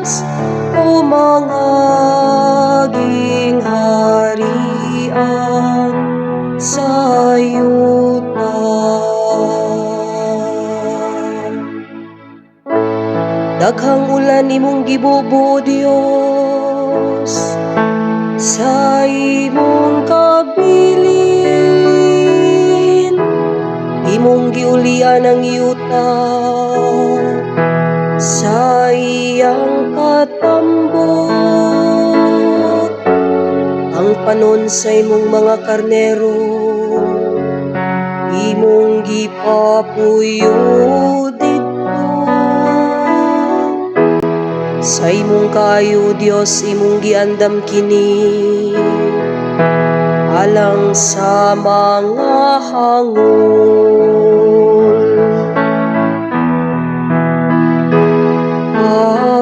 O mangaging harian sa yuta. Daghang ulan imong gibubo, Dios, sa imong kabilin. Imong giulian ang yuta sa iyang katambok. Ang panon sa imong mga karnero imong gipapuyo didto. Sa imong kaayo, Dios, imong giandam kini alang sa mga hangol.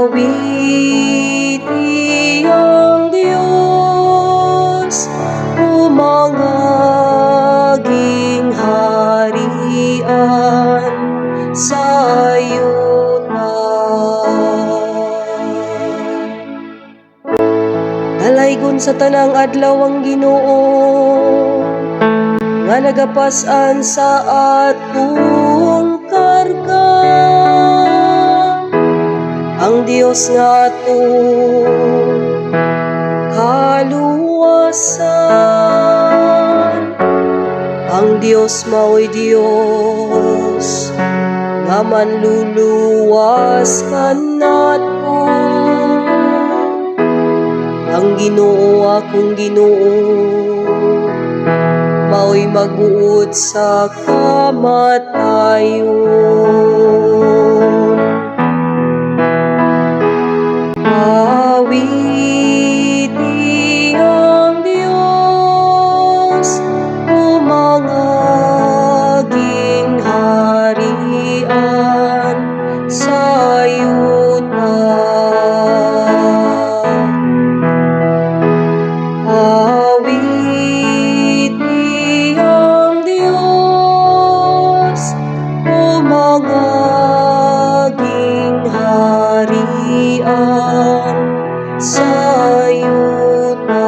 Awiti ang Dios, o mangaging harian sa yuta. Dalaygon sa tanang adlaw ang Ginoo nga nagapas-an sa atong karga. Ang Dios nga atong kaluwasan. Ang Dios mao'y Dios nga manluluwas kanato. Ang Ginoo, akong Ginoo, mao'y magbuot sa kamatayon. Awiti ang Dios, o mangaging harian sa yuta. Awiti ang Dios, o mangaging harian sa yuta.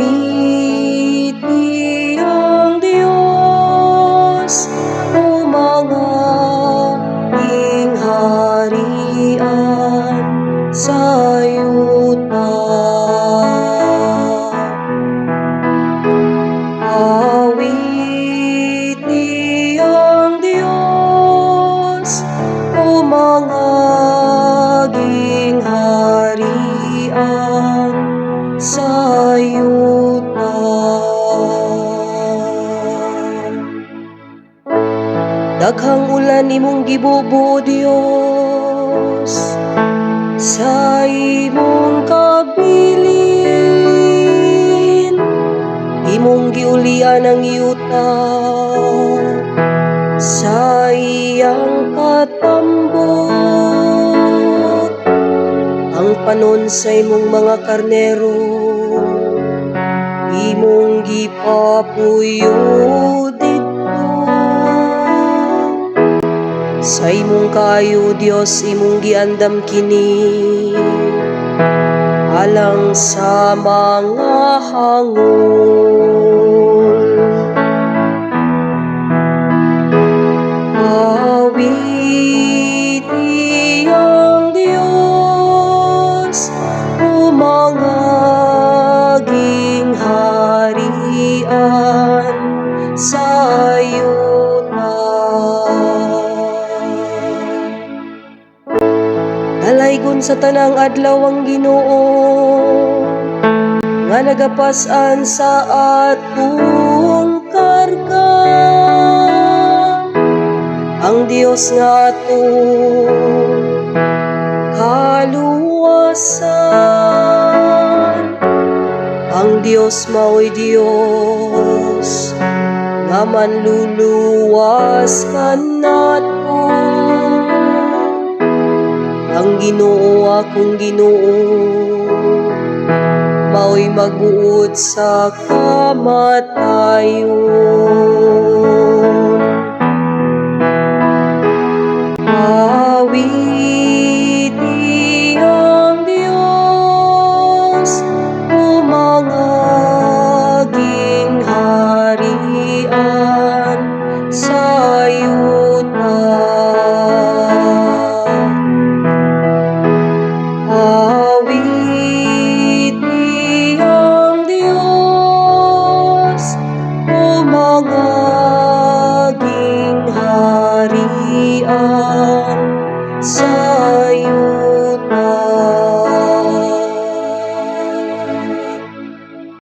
Awiti ang Dios, o mangaging harian sa yuta. Awiti ang Dios, o mangaging harian sa yuta. Daghang ulan imong gibubo, Dios, sa imong kabilin. Imong giulian ang yuta sa iyang katambok. Ang panon sa imong mga karnero imong gipapuyo didto. Sa imong kaayo, Dios, imong giandam kini alang sa mga hangol. Awiti ang Dios, o mangaging harian sa yuta. Dalaygon sa tanang adlaw ang Ginoo nga nagapas-an sa atong karga. Ang Dios nga atong kaluwasan. Ang Dios mao'y Dios Nga manluluwas kanato. Ang Ginoo, akong Ginoo, mao'y magbuot sa kamatayon.